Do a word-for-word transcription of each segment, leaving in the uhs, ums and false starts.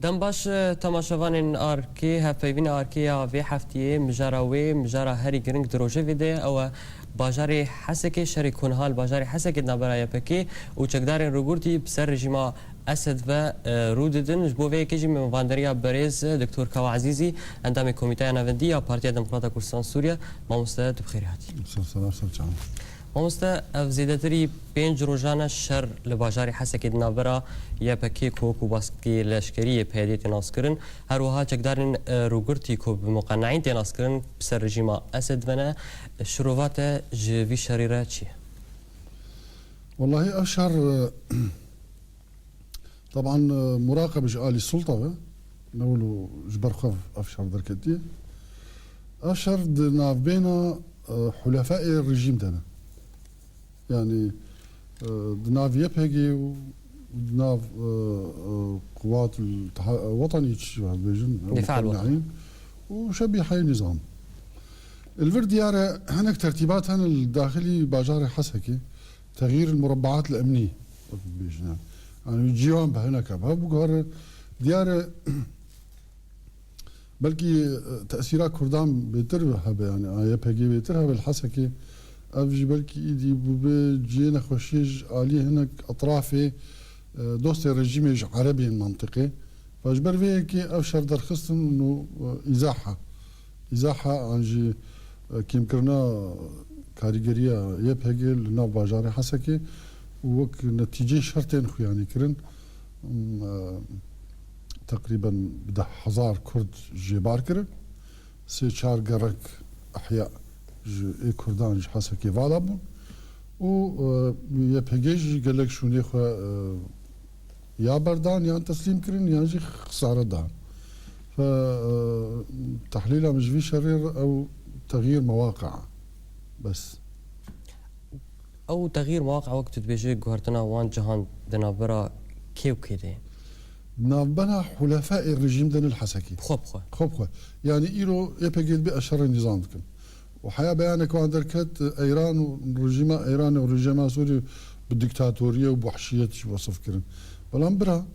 Dem baş, e, temaşevanên Arkê, hevpeyvîna Arkê ya vê heftiyê, mijara wê, mijara herî giring di rojevê de, ew e bajarê Hesekê, şerê ku niha li bajarê Hesekê di navbera Y P G û çekdarên rûgurtî bi ser rejîma Esed ve, e, rû didin. Ji bo vê yekê jî me mevanderiya berêz, e, Doktor Kawa Ezîzî, endamê Komîteya Navendî ya Partiya Demokrata Kurdistan Sûriye, mamoste, tu bi xêrî hatî. Ser selam, ser çavan. Mamoste, ev zêdetirî pênc rojan e şer li bajarê Hesekê di navbera Y P G ku wekî baskê leşkerî yê P Y D'ê tê naskirin. Her wiha çekdarên, e, rûgirtî ku bi muqeneîn tê naskirin, bi ser rejîma Esed ve ne. Şirova te ji vî şerî re çi ye? Wellahî ev şer, e, Teban, e, muraqebe ji alî sulta ve, ne wilo ji ber xwe ev şer derketiye. Ev şer di navbêna, e, hulefayê rejîm de ne. Yanî, e, di nav Y P G û di nav, e, e, Quwat Wetanî, çi dibêjin, Difaa Wetanî. Û şebîheyê nîzam. Li vir diyar e, hinek tertîbat hene li daxilî bajarê Hesekê. Texyîr el-murebbaat el-emnî, wek dibêjin. Yanî, cîwan bi hineke bi hev biguhere. Diyar e, belkî, e, tesîra Kurdan bêtir hebe, yanî, a Y P G bêtir hebe li Hesekê. Ev jî belkî îdî bûbe cihê nexweşiyê ji aliyê hinek etrafê, e, dostê rejîmê ji Erebên mentiqê. Ji ber vê yekê ev şer derxistin û, e, îzaha, îzaha an jî, e, kêmkirina karîgeriya Y P G li nav bajarê Hesekê û wek netîceyê şer tên xuyanî kirin, m, e, teqrîben bi deh hezar Kurd jê bar kirin. Sê çar gerek ehya ji ê Kurdan ji Hesekê vala bûn û, e, Y P G jî gelek şûnê xwe, e, ya berdan, yan teslîm kirin, yan jî xisare dan. Fe, e, tehlîla min ji vî şerê re ew texyîr mewaqe. Bes. Ew texyîr mewaqe, wek tu dibêjî, guhertina wan cihan di navbera kê û kê de ye? Navbera hulefayê rejîm de ne li Hesekê. Bi xwe bi xwe. Xwe bi xwe. Yanî îro Y P G dibê ez şerê nîzam dikim. Û heya beyanek wan derket, Eyran û rejîma Eyranê û rejîma Sûriyê bi dîktatoriyê û bi wehşiyet jî wesif kirin. Belam bira,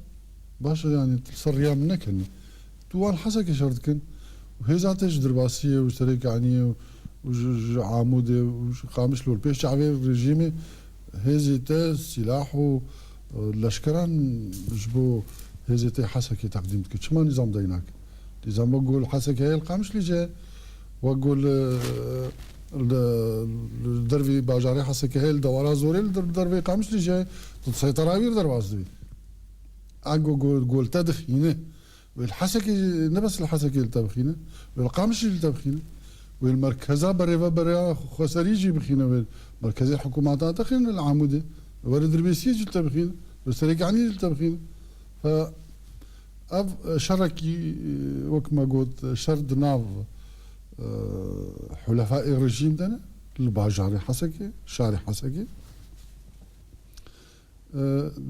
baş e, yanî li ser riya min nekenî. Tu wan Hesekê şer dikin. Û hêza te ji Dirbasiyê û Serêkaniyê û, û ji, ji Amûdê û ji Qamişlo li pêş çavê rejîmê hêzê te sîlah û, e, leşkeran ji bo hêzê te Hesekê teqdîm dike. Çima nîzam dey nake? Nîzam wek gol Hesekê heye li Qamişlî jî heye. Wek gol, e, li, li dervî bajarê Hesekê heye, li dewara Zorê li der-, dervê Qamişlî jî heye. Tu seytera wî derbas dibî. Ango gol, gol te dixîne. Wê li Hesekê, ne bes li Hesekê li te bixîne, wê li Qamişlî li te bixîne. Wê li merkeza berêvebereya xweserî jî bixîne, wê li merkezê hikûmeta te xîne li Amûdê. Were Dirbêsiyê jî li te bixîne, wê Serêkaniyê jî li te bixîne. Fe ev, e, şerekî, e, wek me got, e, şer di nav, e, hulefayê rejîm de ne, li bajarê Hesekê, şarê Hesekê. E,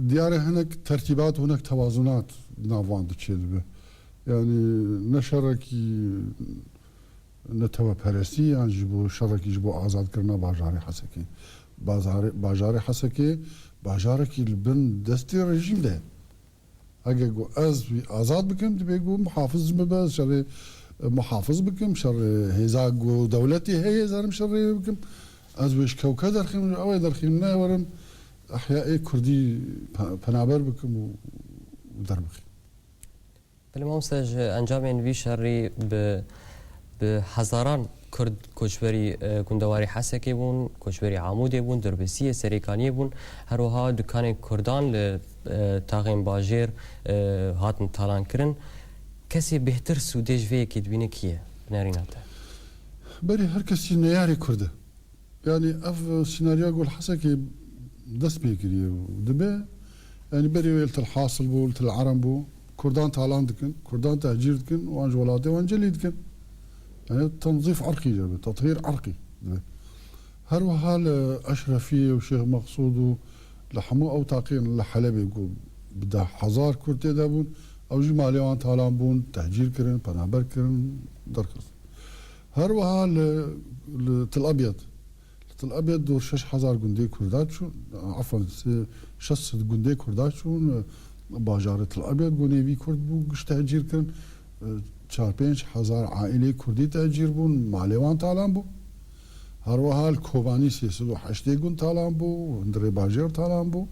diyar e hinek tertîbat û hinek tewazunat di nav wan de çêdibe. Yanî ne şerekî neteweperestî yan ji bo şerekî ji bo azadkirina bajarê Hesekê. Bazarê-, bajarê Hesekê bajarekî li bin destê rejîm de ye. Hege ku ez wî azad bikim, dibê ku muhafiz ji min be, şerê, e, muhafiz bikim, şerê hêza ku dewletê heye, zanim şerê bikim. Ez wê ji kewke derxîm, ew ê derxîm, ne werim ehyayê kurdî pe-, penaber bikim û, û derbixîm. Belê mamoste, ji encamên vî şerî bi, bi hezaran Kurd koçberî, e, gundewarê Hesekê bûn, koçberî Amûdê bûn, Dirbêsiyê, Serêkaniyê bûn. Her wiha dukanên Kurdan li, e, taxên bajêr, e, hatin talankirin. Kesê bêhtir sûdê ji vê yekê dibîne kî ye? Bi nerîna te. Berî her kesî neyarê Kurd e. Yanî ev senaryoya ku li Hesekê dest pê kiriye û dibe, yanî berê wê li Til Hasil bû, li Til Erem bû, Kurdan talan dikin, Kurdan tehcîr dikin, wan ji welatê wan celî dikin. Yanî tenzîf irqî dibe, tethîr irqî dibe. Her wiha li Eşrefiyê û Şêx Meqsûd û li hemû ew taqiyên li Helebê ku bi deh hezar Kurd tê de bûn, ew jî malê wan talan bûn, tehcîr kirin, penaber kirin, derxistin. Her wiha li, li Til Ebyed. Li Til Ebyed dor şeş hezar gundê Kurda çûn, efwen, sê, şeş sed gundê Kurda çûn, Bajarê Til Abyad gonê vî Kurd bû, giş tehcîr kirin. E, çar pênc hezar aîleyê Kurdî tehcîr bûn, malê wan talan bû. Her wiha li Kobanî sê sed û heştê gund talan bû, hundirê bajêr talan bû.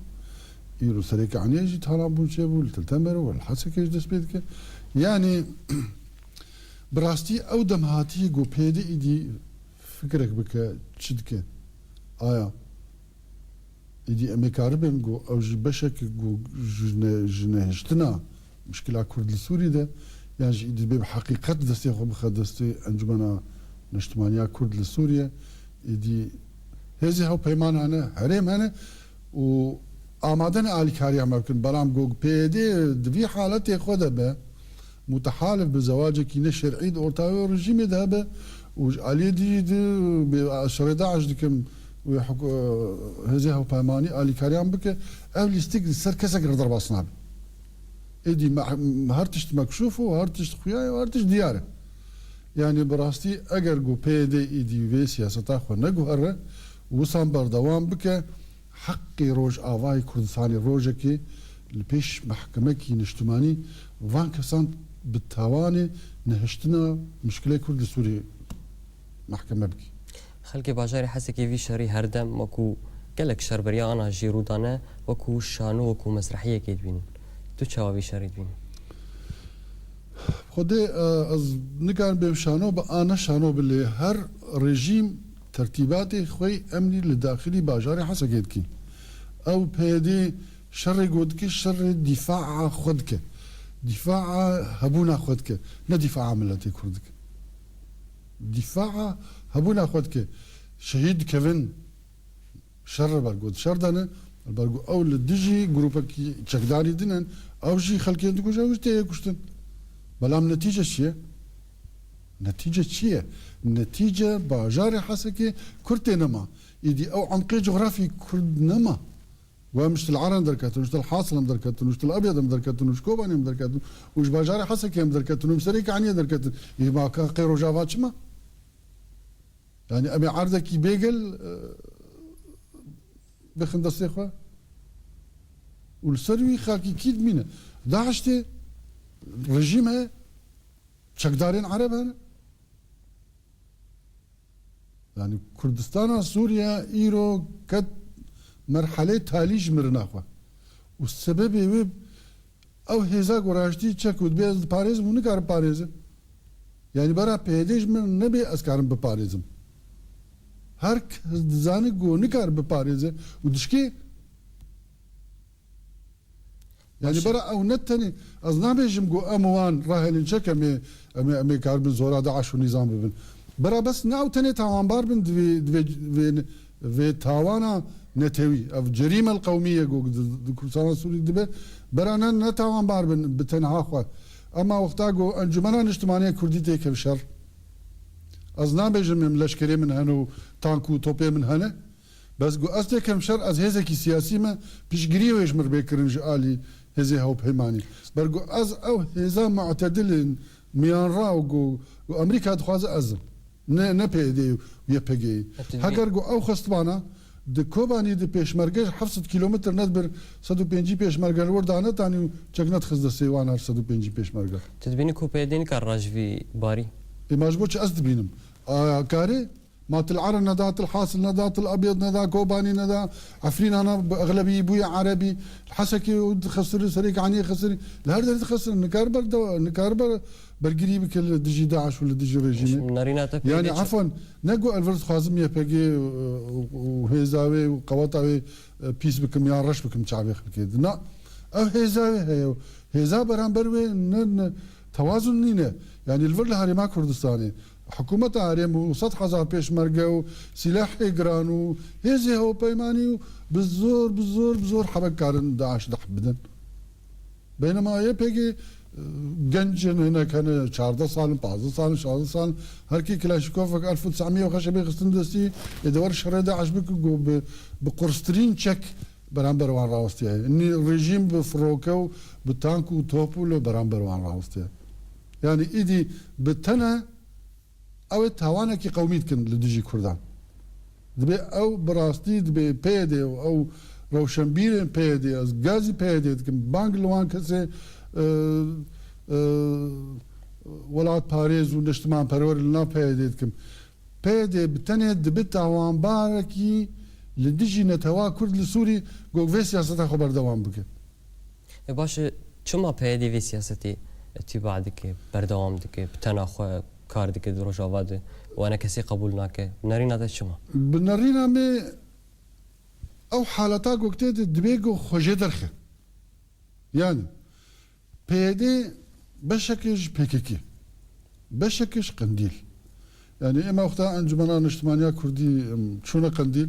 Îro Serêkaniyê jî talan bûn çêbû, li Til Temer û li Hesekê jî dest pê dike. Yanî bi rastî ew dem hatiye ku P Y D êdî fikrek bike çi dike. Aya Êdî em ê karibin ku ew jî beşek ku ji ne-, ji nehiştina mişkila Kurd li Sûriyê de, yan jî êdî dibê bi heqîqet destê xwe bixe destê Encûmena Niştimaniya Kurd li Sûriyê. Êdî hêzê hevpeyman hene, herêm hene û amade ne alîkariya me bikin. Belam ku P Y D di vî haletê xwe de be, mutehalif bi zewacekî ne şer'î di orta wê rejîmê de hebe û ji aliyê dî di bê şerê DAIŞ dikim wê huk-, hêzê hevpeymanî alîkariyan bike, ev lîstik li ser kesek re derbas nabe. Êdî me, her tişt mekşûf û her tişt xuya ye û her tişt diyar e. Yanî bi rastî eger ku P Y D êdî vê siyaseta xwe neguhere, wisan berdewam bike, Heqê Rojavayê Kurdistanê rojekê li pêş mehkemekî niştimanî van kesan bi tawanê nehiştina mişkilê Kurd li Sûriyê mehkeme bikî. Xelkê bajarê Hesekê vî şerî her dem wekû gelek şer beriya ana jî rû dane, wekû şano, wekû mesrehiyekê dibînin. Tu çawa vî şerî dibînî? Xwedê, e, ez nikarim bêm şano, bi a ne şano bi lê her rejîm tertîbatê xwe yê emnî li daxilî bajarê Hesekê dikî. Ew P Y D şerê ku dike, şerê dîfaa xwe dike. Dîfaa hebûna xwe dike. Ne dîfaa miletê Kurd dike. Dîfaa hebûna xwe dike. Şehîd dikevin. Şer li ber ku di şer de ne, li ber ku ew li dijî grûpekî çekdarî din in, ew jî xelkê dikuje, ew jî tê kuştin. Belam netîce çi ye? Netîce çi ye? Netîce bajarê Hesekê Kurd tê nema. Îdî ew emqê cografî Kurd nema. Wem ji Til Eren derketin, ji Til Hasil em derketin, ji Til Abyad em derketin, ji Kobanê em derketin, û ji bajarê Hesekê em derketin, û ji Serêkaniyê derketin. Î ma ka qey Rojava çima? Yani em ê erdekî bêgel, e, bixin destê xwe. Û li ser wî xakî kî dimîne? DAIŞ tê, rejîm heye, çekdarên Ereb hene. Yani Kurdistana Sûriye îro ket merhelê talî ji mirina xwe. Û sebebê wê Ew hêza ku raştî çek û dibê ez diparêzim û nikare biparêze. Yanî bera P Y D ji min nebê ez karim biparêzim. Her kes dizane ku nikare biparêze û dişkê. Yanî Baş e. Bera ew ne tenê, ez nabêjim ku em wan rahêlin çek em ê, em ê, em ê karibin zora DAIŞ û nîzam bibin. Bera bes ne ew tenê tawanbar bin di vê, di vê, vê, vê tawana netewî, ev cerîmel qewmî ye ku di, di Kurdistana Sûrî dibe, bera ne, ne tawanbar bin bi tenha xwe. Ema wexta ku Encûmena Niştimanî ya Kurdî têkeve şer, ez nabêjim em leşkerê min hene û tank û topê min hene. Bes ku ez têkem şer, ez hêzekî siyasî me, piştgiriyê wê ji min re bê kirin ji alî hêzê hevpeymanî. Ber ku ez ew hêza mu'tedilên miyanra û ku, ku Amerîka dixwaze ez im. Ne, ne P Y D û Y P G. Heger ku ew xwestibana di Kobanî di pêşmerge ji heft sed kîlometr nedibir sed û pêncî pêşmerge li wir danetanî û çek nedixist destê wan her sed û pêncî pêşmerge. Tu dibînî ku P Y D nikare ji vî barî? Ê ma ji bo çi ez dibînim? Aya karê Ma Til Eren neda, Til Hasil neda, Til Abyad neda, Kobanî neda, Efrîna na bi exlebî bûye Erebî, Hesekê û dixesirî, Serêkaniyê xesirî. Li her derê dixesirin. Nikaribe, nikaribe bergirî bike li dijî DAIŞ û li dijî rejîmê. Nerîna te pê Yanî çi? Efwan, ne ku ez vir dixwazim Y P G û, û hêza wê û qeweta wê, e, pîs bikim yan reş bikim çavê xelkê di. Na, ev hêza wê heye. Hêza beramber wê ne, ne, tewazun nîne. Yanî li vir li Herêma Kurdistanê Hikûmeta herêm û sed hezar pêşmerge û sîlehê giran û hêzê hevpeymanî û bi zor, bi zor, bi zor hebek karin DAIŞ deh bidin. Beynema Y P G, e, genc in, hinek hene çardeh sal in, pazdeh sal in, şazdeh sal in. Her kê Klaşnîkovek elf û neh sed û heştê xistin destî, ê de wer şerê DAIŞ bike ku bi, bi qurstirîn çek beramber wan rawestiye. Nî rejîm bi firoke û bi tank û top û li beramber wan rawestiye. Yanî îdî bi tene Ew ê tawanekî qewmî dikin li dijî Kurdan. Dibê ew bi rastî, dibê P Y D û ew rewşenbîrên P Y D'ê, ez gazî P Y D'ê dikim, bang li wan kesê, e, e, welatparêz û niştimanperwer li nav P Y D'ê dikim. P Y D bi tenê dibe tawanbarekî li dijî netewa Kurd li Sûrî, ku vê siyaseta xwe berdewam bike. E, baş e, çima P Y D vê siyasetê îtîba dike, berdewam dike, bi tena xwe kar dike di Rojava de û enekesê qebûl nake? Nerîna te çima? Bi nerîna me ew haleta ku tê de dibê ku xwe jê derxe. Yani P Y D beşekê ji P K K, beşekê ji Qendîl. Yani êma wexta Encumena Niştimaniya Kurdî, em, çûne Qendîl,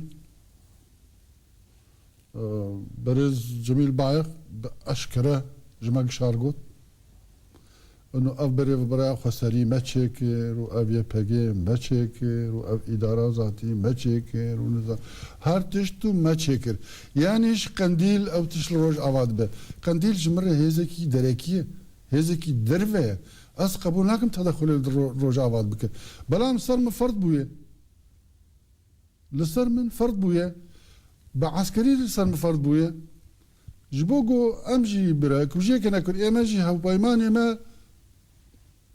e, berêz Cemîl Bayiq bi eşkere ji me gişar got. Û ev berêvbiraya xweserî me çêkir û ev Y P G me çêkir û ev îdara zatî me çêkir û niza-, her tişt û me çêkir. Yani ji Qendîl ew tişt li Rojava dibe. Qendîl ji min re hêzekî derekî ye, hêzekî derve ye. Ez qebûl nakim tedexulê li Ro-, Rojava bike. Belam ser min ferd bûye. Li ser min ferd bûye. Bi eskerî li ser min ferd bûye. Ji bo ku em jî bira, ku jê kene kur, ême jî hevpeymanê me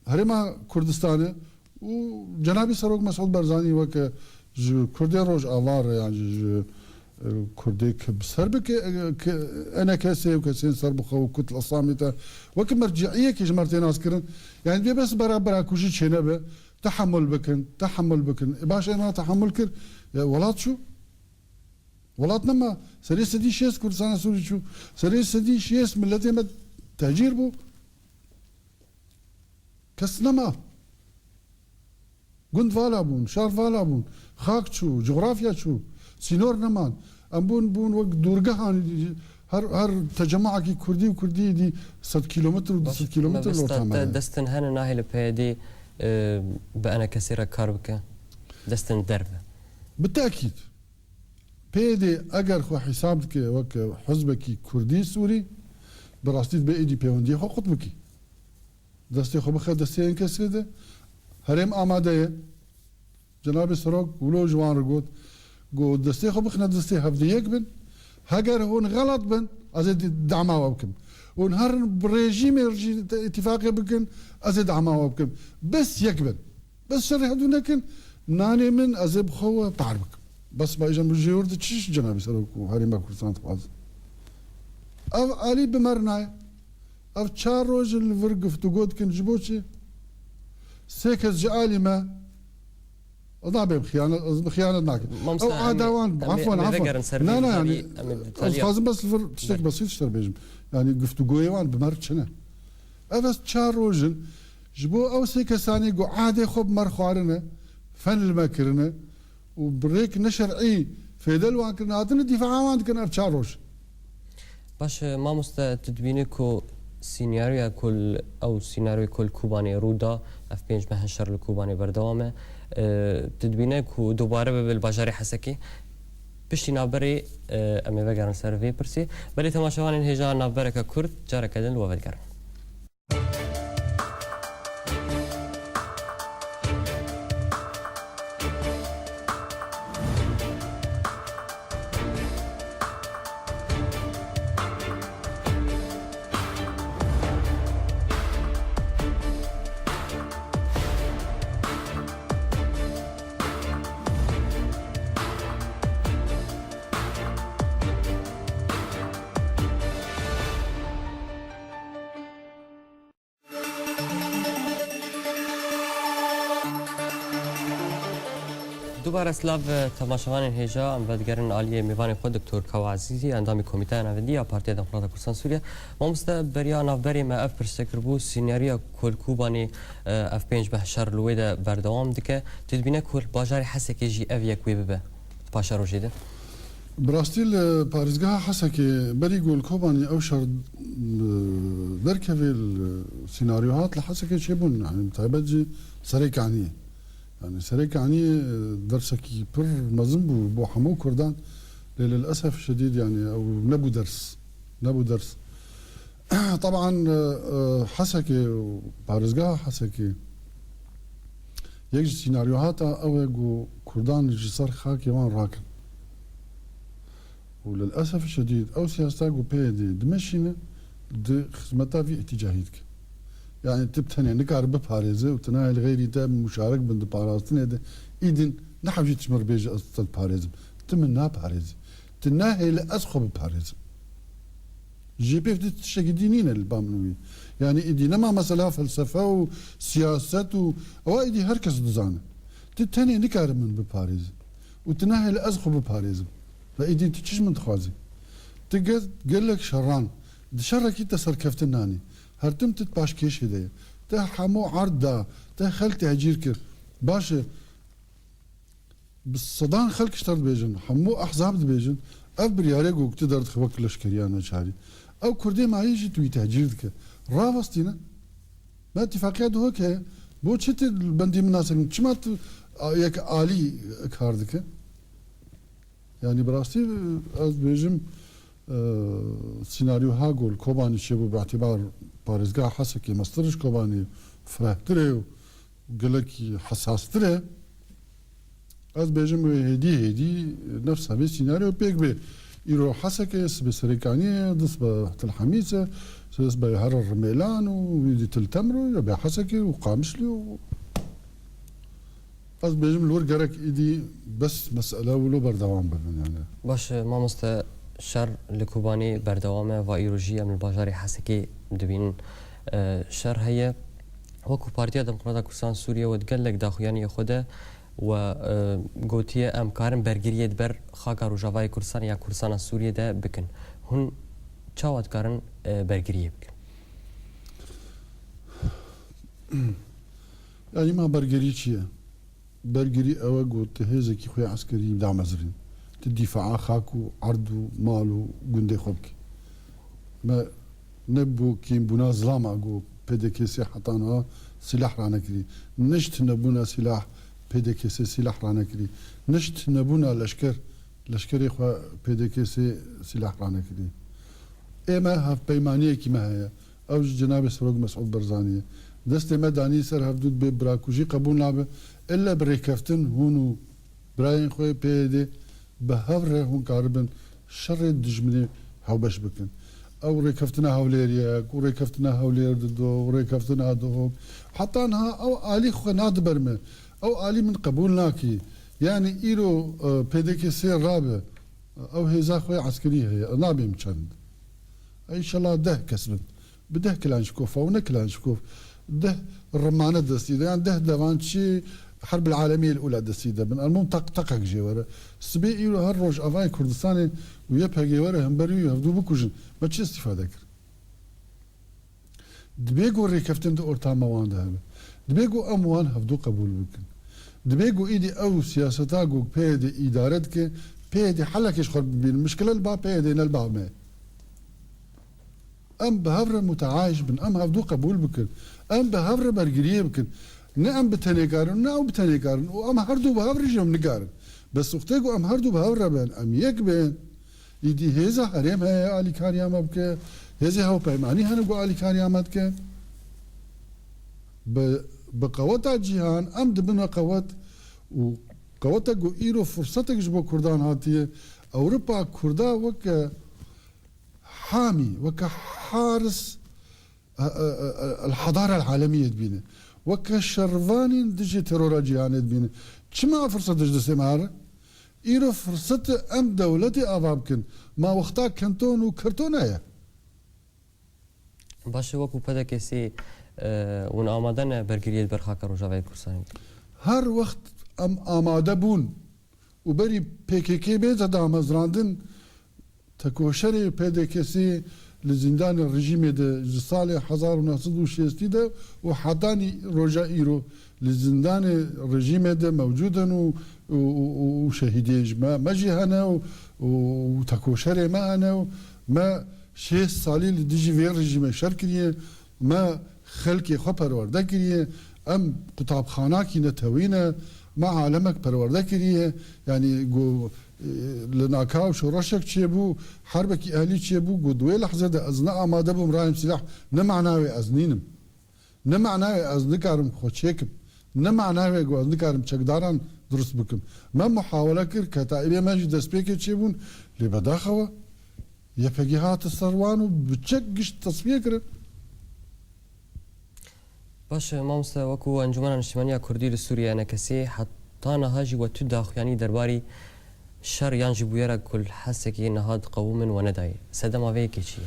Herêma Kurdistanê û Cenabî Serok Mesûd Barzanî weke ji Kurdê Rojava re, yan jî ji, e, Kurdê ki bi ser bike, e, ki enekesê û kesên ser bi xwe û Kut li Îslamê te weke merciyekê ji me re tê naskirin. Yani dê bes bera, bera ku jî çênebe, tehemul bikin, tehemul bikin. E, baş êma tehemul kir, ya welat çû. Welat nema. Serê sedî şêst Kurdistana Sûrî çû. Serê sedî şêst miletê me tehcîr bû. Kes nema. Gund vala bûn, şar vala bûn. Xak çû, cografya çû. Sînor neman. Em bûn, bûn wek dûrgehan, her, her tecemmaekî Kurdî û Kurdî dî sed kilometr û du sed kilometr li orta me de. Destin hene nahêle P Y D, e, bi enekesê re kar bike? Destin derve. Bi tekîd. P Y D eger xwe hesab dike weke hizbekî Kurdî Sûrî, bi rastî dibe êdî pêwendiyê xwe qut bikî. Destê xwe bixe destê enkesê de. Herêm amade ye. Cenabê Serok wilo ji wan re got, got, destê xwe bixine destê hevdê yek bin. Heger hûn xelat bin, ez ê di-, dama we bikim. Hûn herin bi rejîmê jî te-, îtîfaqê bikin, ez ê dama we bikim. Bes yek bin. Bes şerê hevdû nekin, nanê min ez ê bi xwe we par bikim. Bes ma îjan bi jêwir de çi ji Cenabê Serok û Herêma Kurdistan dixwazin? Ev alî bi me re nayê. Ev çar roj in li vir guftûgo dikin, ji bo çi? Sê kes ji alî me, ez nabêm xiyanet, ez bi xiyanet nakim. Mamosta, ew em ê, ada wan, em ê, afwan, em ê afwan. Vegerin ser vê, na, na, yanî, em ê ez detalya dixwazim bes li vir tiştek Belê. Besît ji te re bêjim. Yanî guftûgoyê wan bi me re çi ne? Ev ez çar roj in, ji bo ew sê kesanê ku ehdê xwe bi me re xwarine, fen li me kirine, û bi rêk neşer'î fêde li wan kirin, hatine dîfaa wan dikin ev çar roj. Baş e, mamoste, tu dibînî ku sînaryoya ku l-, ew sînaryoyê ku li Kobanê rû da, ev pênc meh şer li Kobanê berdewam e. E, tu dibîne ku dubare bibe li bajarê Hesekê? Piştî navberê, e, em ê vegerin ser vê pirsê. Belê temaşevanên hêja navbereke kurt, careke din li we vedigerin. Dubare silav, e, temaşevanên hêja, em vedigerin aliyê mêvanê xwe, Doktor Kawa Ezîzî, endamê Komîteya Navendî ya Partiya Demokrata Kurdistan Sûriye. Mamoste, beriya navberê me ev pirsê kiribû, sînariya ku li Kobanê, e, ev pênc meh şer li wê de berdewam dike. Tu dibîne ku li bajarê Hesekê jî ev yek wê bibe di paşerojê de? Bi rastî li parêzgeha Hesekê berî ku li Kobanê ew şer, e, derkeve, li sînaryo hat li Hesekê çêbûn, yani bi taybet jî Serê Kaniyê. Yani Serê Kaniyê, e, dersekî pir mezin bû bo hemû Kurdan. Lê lilesef şedîd yani ew nebû ders. Nebû ders. Teban, e, e, Hesekê û parêzgeha Hesekê yek ji sînaryohata ew e ku Kurdan ji ser xakê wan rakin. Û lilesef şedîd ew siyaseta ku P Y D dimeşîne di xizmeta vî îtîcahî dike. Yani tu bi tenê nikare biparêze û tu nahêle xeyrî te muşarek bin di parastinê de, îdîn nehewcî tu ji min re bêje ez te diparêzim. Tu min naparêzî. Tu nahêle ez xwe biparêzim. Jê pêv di tiştekî dî nîne li ba min û wî. Yani îdî nema mesela felsefe û siyaset û ewa îdî her kes dizane. Tu tenê nikare min biparêzî. Û tu nahêle ez xwe biparêzim. Ve îdî tu çi ji min dixwazî? Tu ge-, gelek şeran, di şerekî te serkeftin nanî. Her tim tu di paşkêşê de ye. Te hemû erd da, te xelk tehcîr kir. Baş e, bi sedan xelk ji te re dibêjin, hemû ehzab dibêjin, ev biryarê ku tu derdixe wek leşkeriya neçarî. Ew Kurdê mayî jî tu wî tehcîr dike. Rawestîne. Me îtîfaqiya Duhok heye. Bo çi tu li bendî min nasekin? Çima tu, a, yek alî kar dike? Yani bi rastî ez dibêjim, e, sînaryoha ku li Kobanî çêbû bi îtîbar parêzgeha Hesekê mestir ji Kobanî firehtir e û gelekî hesastir e. Ez bêjim wê hêdî hêdî nefsa vê sînaryo pêk bê. Îro Hesek e, sibê Serêkaniyê, di sibe Tilhemîs e, sibê here Rimêlan û wî dî Til Temr û ya bê Hesekê û Qamişlî û ez bêjim li wir gerek îdî bes mesele wilo berdewam bibin yani. Baş e, mamoste, şer li Kobanê berdewam e, va îro jî em li bajarê Hesekê dibînin, e, şer heye. Wekî Partiya Demokrata Kurdistan Sûriyê we di gelek daxuyaniyê xwe de we, e, gotiye em karin bergiriyê di ber xaka Rojavayê Kurdistanê ya Kurdistana Sûriyê de bikin. Hûn çawa dikarin, e, bergiriyê bikin? Yani ma bergirî çi ye? Bergirî ew e ku tu hêzekî xwe yê eskerî damezirîn. Tu dîfaa xak û erd û mal û gundê xwe bikî. Me ne bo kêmbûna zilama ku P D K S heta niha sîlah ranekirî. Ne ji tunebûna sîlah P D K S sîlah ranekirî. Ne ji tunebûna leşker, leşkerê xwe P D K S sîlah ranekirî. Ê me hevpeymaniyekî me heye. Ew ji cenabê Serok Mesûd Barzanî ye. Destê me danî ser hevdû dibê birakujî qebûl nabe. Îlle bi rêkeftin hûn û birayên xwe yê P Y D bi hev re hûn karibin şerê dijminê hewbeş bikin. Ew rêkeftina Hewlêriyek û rêkeftina Hewlêr dido û rêkeftina Duhok. Heta niha ew alî xwe nade ber me. Ew alî min qebûl nakî. Yani îro, e, P D K S rabe. Ew hêza xwe yê eskerî heye. Nabêm çend. Înşallah deh kes bin. Bi deh Kilanşkofa û ne Kilanşkof, deh rimane destî de, yan deh devançî Herbil Alemiyê li Ula destî de bin. Elmûm teq teqek jê were. Sibê îro her Rojavayê Kurdistanê û Y P G were hemberî wî hevdû bikujin. Me çi îstîfade kir? Dibê ku rêkeftin di orta me wan de hebe. Dibê ku em wan hevdû qebûl bikin. Dibê ku îdî ew siyaseta ku P Y D îdare dike, P Y D helekê ji xwe bibînin. Mişkile li ba P Y D ne li ba me. Em bi hev re muteayîş bin, em hevdû qebûl bikin. Em bi hev re bergiriyê bikin. Ne em bi tenê karin, ne ew bi tenê karin. Û em herdu bi hev re jî em nikarin. Bes wextê ku em herdu bi hev re bin, em yek bin, îdî hêza herêm heye alîkariya me bike, hêzê hevpeymanî hene ku alîkariya me dike. Bi, bi qeweta cîhan em dibin we qewet û qeweta ku îro firsetek ji bo Kurdan hatiye, Ewropa Kurda weke hamî, weke haris, e, e, e, e, el-hedara el-alemiyê dibîne. Weke şervanên dijî terora cîhanê dibîne. Çima ev firset ji destê me here? Îro firset e em dewletê ava bikin. Ma wexta kenton û kerton heye. Baş e, wekî P D K S, e, hûn amade ne bergiriyê li ber xaka Rojavayê Kurdistanê bikin? Her wext em amade bûn û berî P K K bête damezrandin, tekoşerê P D K S li zîndanê rejîmê de ji salê hezar û neh sed û şêstî de û hetanî roja îro li zîndanê rejîmê de mewcûd in û, û, û, û, û şehîdiyên ji me, me jî hene û, û, û tekoşerê me hene û me şêst salî li dijî vê rejîmê şer kiriye. Me xelkê xwe perwerde kiriye. Em qutabxanakî netewî ne. Me alemek perwerde kiriye. Yanî ku, e, li naka û şoreşek çêbû, herbekî ehlî çêbû, ku di wê lehzê de ez ne amade bûm rayim sîlah, ne mana wê ez nînim. Ne mana wê ez nikarim xwe çêkim. Ne mana wê ku ez nikarim çekdaran durust bikim. Me muhawele kir, ketayîbê me jî destpêkê çêbûn, lê bedaxewa Y P G hate ser wan û bi çek gişt tesfiye kirin. Baş e, mamoste, wekû Encûmena Niştimaniya Kurdî li Sûriyê, E N K S, heta niha jî we tu daxuyanî derbarî şer yan jî bûyera ku li Hesekê niha diqewimin we nedayê. Sedema vê yekê çi ye?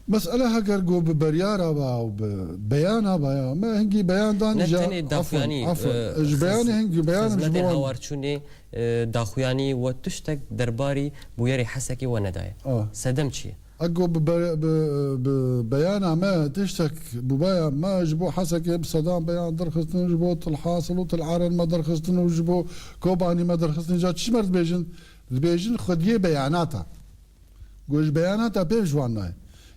Mesele heger ku bi beryara ba û bi beyana ba ya, me hingî beyan dan. Ne jî tenê afwan, daxuyanî, afwan. E, Ji beyanê xez-, hingî beyan ji xizmetê bo wan hawarçûnê, e, daxuyanî we tiştek derbarî bûyerê Hesekê we nedaye. Ah. Sedem çi ye? Ego bi be-, bi, bi beyana me tiştek bûbaya me ji bo Hesekê bi sedan beyan derxistin, ji bo Til Hasil û Til Eren me derxistin û ji bo Kobanî me derxistin. Ca çi me dibêjin? Dibêjin xwediyê beyanata. Ku ji beyanata pêv ji wan nayê.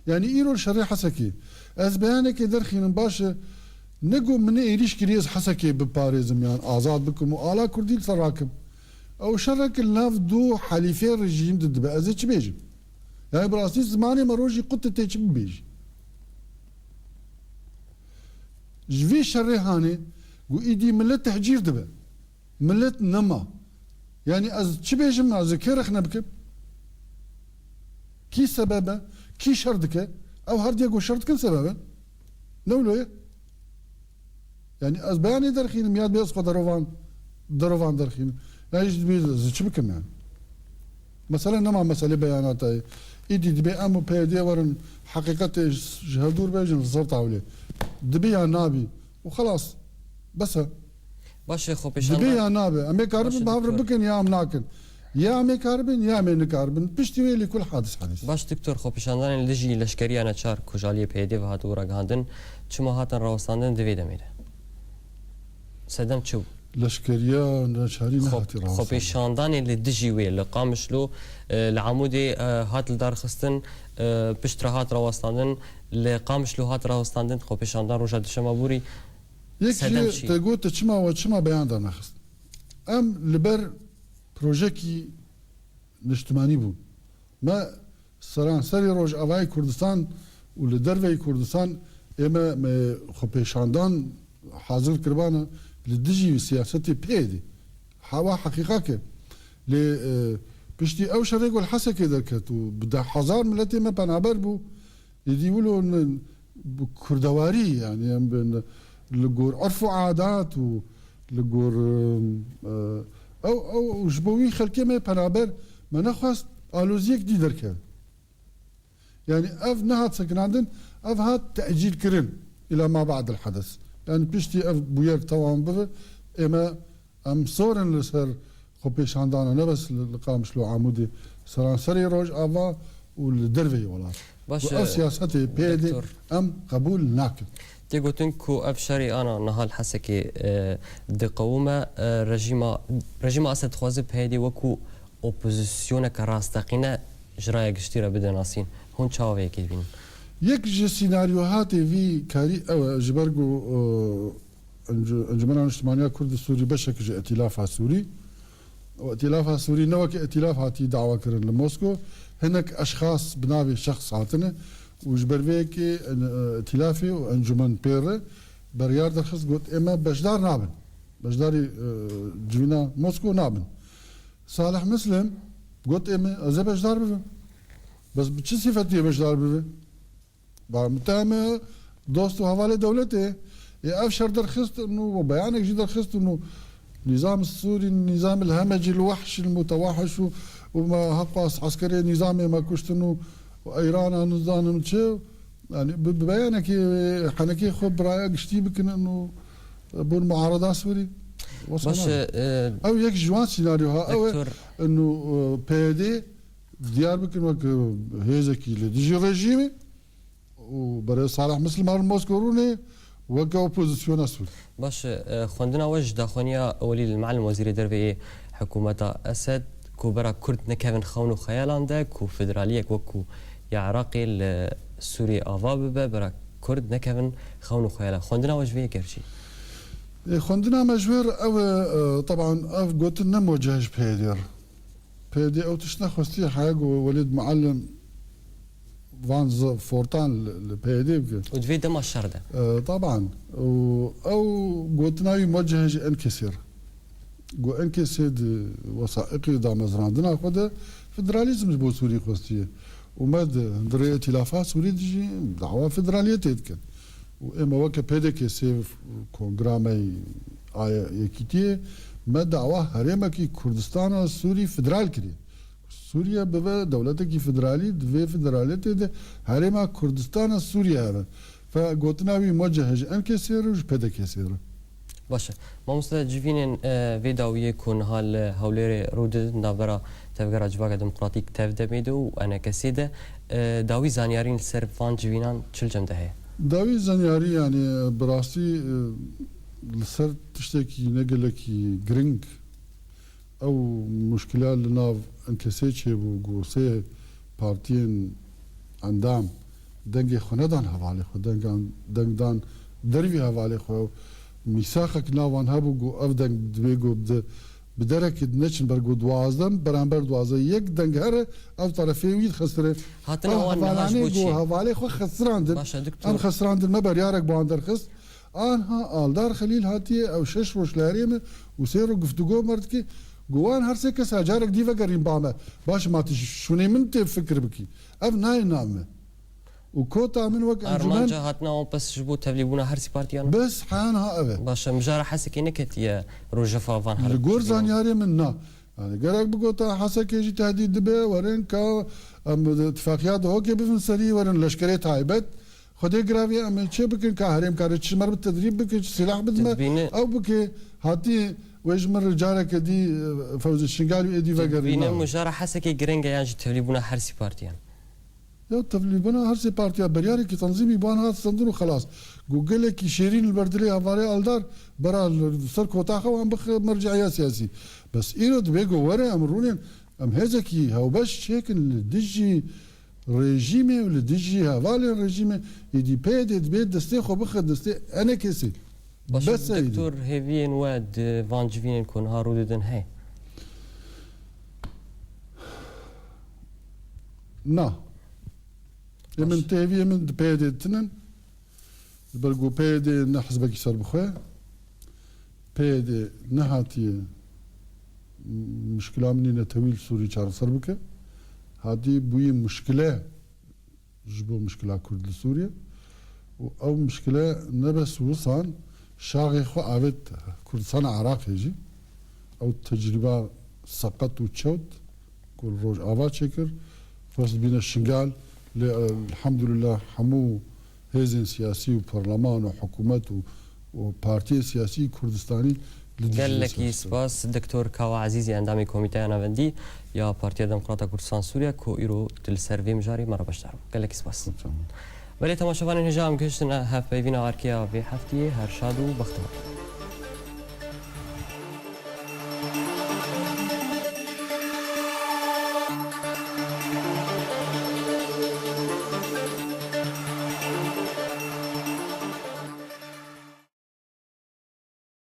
Yanî îro li şerê Hesekê. Ez beyanekê derxînim, baş e, ne ku min êrîş kiriye ez Hesekê biparêzim yan azad bikim û ala Kurdî li ser rakim. Ew şerek li nav du helîfê rejîm de dibe. Ez ê çi bêjim? Yani bi rastî zimanê me rojî qut tê çi bibêjî? Ji vî şerê hanê ku îdî millet tehcîr dibe. Millet nema. Yani ez çi bêjim, ez ê kê rexne bikim? Kî sebeb e? Kî şer dike? Ew her diye ku şer dikin sebeb e. Ne wilo ye? Yani ez beyanê derxînim ya dibê ez xwe derovan, derovan derxînim. Ya ji dibê ez çi bikim yani? Mesele nema meselê beyanata ye. Îdî dibê em û P Y D werin heqîqetê ji hevdûr bêjin li ser tawlê. Dibê ya nabî. Û xelas. Bes e. Baş e, xwe pêşan Dibê da. ya nabe. Em ê karibin Baş e, bi hev re doktor. bikin ya em nakin. Ya em ê karibin ya em ê nikaribin. Piştî wê lê kul hadis hadis. Baş doktor, xwepêşandanên li dijî leşkeriya neçar ku ji aliyê P Y D ve hatibû ragihandin, çima hatin rawestandin di vê demê de? Sedem çi bû? Leşkeriya neçarî Xwe-, nehatî rawestandin. Xwepêşandanê li dijî wê li Qamişlo, e, li Amûdê, e, hat lidarxistin, e, piştre hat rawestandin, li Qamişlo hat rawestandin, xwepêşandan roja duşema borî. Yek Sedem jî çi? te got, te çima we çima beyan dernexist? Em li ber projekî niştimanî bûn. Me seranserê Rojavayê Kurdistan û li derveyî Kurdistan ê me, me xwepêşandan hazir kiribane li dijî siyasetê P Y D. Hewa heqîqek e. Lê, e, piştî ew şerê ku li Hesekê derket û bi deh hezar miletê me penaber bû, Êdî wilo ne, bi kurdewarî, yani em bi ne, li gor erf û adat û li gor, e, ew, ew ji bo wî xelkê me penaber me nexwest aloziyek dî derkeve. Yani ev nehat sekinandin, ev hat tecîl kirin ila ma ba'del hedes. Yani piştî ev bûyer tewam bibe, ê me Em sor in li ser xwepêşandana ne bes li, li Qamişlo Amûdê, seranserê Rojava û li derveyî welat. Baş Û e, ev siyasetê P Y D doktor. em qebûl nakin. Tê gotin ku ev şerê ana niha li Hesekê, e, diqewime, e, rejîma, rejîma Esed dixwaze P Y D wekû opozisyoneke rasteqîne ji raya giştî re bide nasîn. Hûn çawa vê yekê dibînin? Yek ji sînaryohatê vî karî ew e, ji ber ku, e, Encu-, Encûmena Niştimaniya Kurd û Sûrî beşek ji Etîlafa Sûrî. Û Etîlafa Sûrî ne weke Etîlaf hatî dawa kirin li Mosko. Hinek eşxas bi navê şexs hatine û ji ber vê yekê, e, Etîlafê û encûmen pê re beryar derxist, got, ê me beşdar nabin. Beşdarî, e, civîna Mosko nabin. Salih Mislim got, ê me ez ê beşdar bibim. Bes bi çi sîfetiyê beşdar bibe? Ba, mutteheme dost û hevalê dewletê. Ê ev şer derxistin û beyanek jî derxistin û nîzam Sûrî, nîzam el hemecî el wehş el mutewahhiş û, û me heqas eskerê nîzamê me kuştin û, û Îrana nizanim çi. Yani bi, bi beyanekê henekê xwe bi raya giştî bikinin û bûn muarada Sûrî. Baş e, e, Ew yek ji wan sînaryoha ew e, doktor. inu, e, P Y D diyar bikin wek hêzekî li dijî rejîmê. û berê Salih Mislim li Mosko rûnê weke opozisyona Sûrî. Baş e, xwendina we ji daxwaniya Welîd Muallim Wezîrê Derve yê hikûmeta Esed ku bera Kurd nekevin xewn û xeyalan de ku federaliyek wekû ya Iraqê li Sûriyê ava bibe, bera Kurd nekevin xewn û xeyalan. Xwendina we ji vê yekê re çi? Ê, xwendina me ji wê re ew e, e, teban ev gotin ne muweceh ji P Y D re. P Y D ew tişt nexwestiye, heya ku Welîd Muallim van zi-, fortan li, li P Y D bike. Û di vê dema şer de. E, taban. Û ew gotina wî muweceh ji Enkesê re. Ku enkesê di wesaiqê damezrandina xwe de federalîzm ji bo Sûrî xwestiye û me di, di rê îtîlafa Sûrî de jî dawa federaliyetê dikin. Û ême weke P D K sê kongra me a Yekîtiyê me dawa herêmekî Kurdistana Sûrî federal kiriye. Sûriye bibe dewletekî federalî, di vê federaliyetê de herêma Kurdistana Sûriye hebe. Fe gotina wî muweceh ji enkesê re û ji P D K sê re. Baş e. Mamoste, civînên, e, vê dawiyê ku niha li Hewlêrê rû didin navbera Tevgera Civaka Demokratîk, TEV-DEMê de û E N K S'ê de, e, dawî zanyarîn li ser van civînan çi li cem de heye? Dawî zanyarî, yanî, bi rastî, e, li ser tiştekî ne gelekî giring, ew muşkila li nav enkesê çêbû, ku sê partiyên endam dengê xwe nedan hevalê xwe, dengan, deng dan dervî hevalê xwe. Mîsaxek navan hebû, ku ev deng divê ku bi, bi derekê neçin ber, ku duwazdeh beramber duwazdeh yek deng here, ev terefê wî dixistire. Hatina Ev wan niha ji hevalanê bo ku çi? Hevalê xwe xesirandin. Baş e, doktor. Em xesirandin, me beryarek bi wan derxist. Anha Aldar Xelîl hatiye, ew şeş roj li herêm e û sê roj guftûgo me dike. Got, wan her sê kes carek dî vegerîn ba me. Baş, ma tu ji şûnê min tê fikir bikî. Ev nayê nav me. Û kota min wek encûmen Armanca hatina wan bes ji bo tevlîbûna her sî partiyan? Bes, heyan ha ev e. Baş e, mijara Hesekê neketiye rojefa van her Li gor civînan? Zanyarê min na. Yani gerek bigota Hesekê jî tehdît dibe, werin ka em tifaqiyat hokê bibin serî, werin leşkerê taybet. Xwedê giravî em ê çê bikin, ka herêm kare çi ji me re bi tedrîb bike, çi sîlah bidime, Dibîne- ew bike, hatî wê ji min re careke dî, e, Fewzi Şingal û êdî vegerî Dibîne nabe. Mijara Hesekê giring e yan jî tevlîbûna her sî partiyan? Ya tevlîbûna her sê partiya beryarekî tenzîmî bi wan hat stendin û xelas. Got gelekî şêrîn li ber dilê hevalê Aldar bera li ser kota xwe wan bixe merciya siyasî. Bes îro dibê got were em rûnên, em hêzekî hewbeş çêkin li dijî rejîmê û li dijî hevalên rejîmê, êdî P Y D dibê destê xwe bixe destê E N K S'ê. Baş e, Bes e êdî. Doktor, hêviyên we di van civînên ku niha rû didin heye? Na. Ê min Baş. Tê hêviyê min di P Y D tinin. Ji ber ku P Y D ne hizbekî serbixwe ye. P Y D nehatiye muşkila min ê netewî li Sûrî çareser bike. Hatî bûyî muşkile ji bo muşkila Kurd li Sûrî. Û ew muşkile ne bes wisan şaxê xwe avêt Kurdistana Iraqê jî. Ew tecrîba seqet û çewt ku li Rojava çêkir, xwest bîne Şingal, lê, elhamdulillah, hemû hêzên siyasî û parleman û hikûmet û, û partiyên siyasî Kurdistanî li dijî Gelekî spas, Doktor Kawa Ezîzî, endamê Komîteya Navendî ya Partiya Demokrata Kurdistan Sûriye, ku îro tu li ser vê mijarê me re beşdar bû. Gelekî spas. Belê, temaşevanên hêja, em gihiştine hevpeyvîna erkiya vê heftiyê. Her şad û bextewar.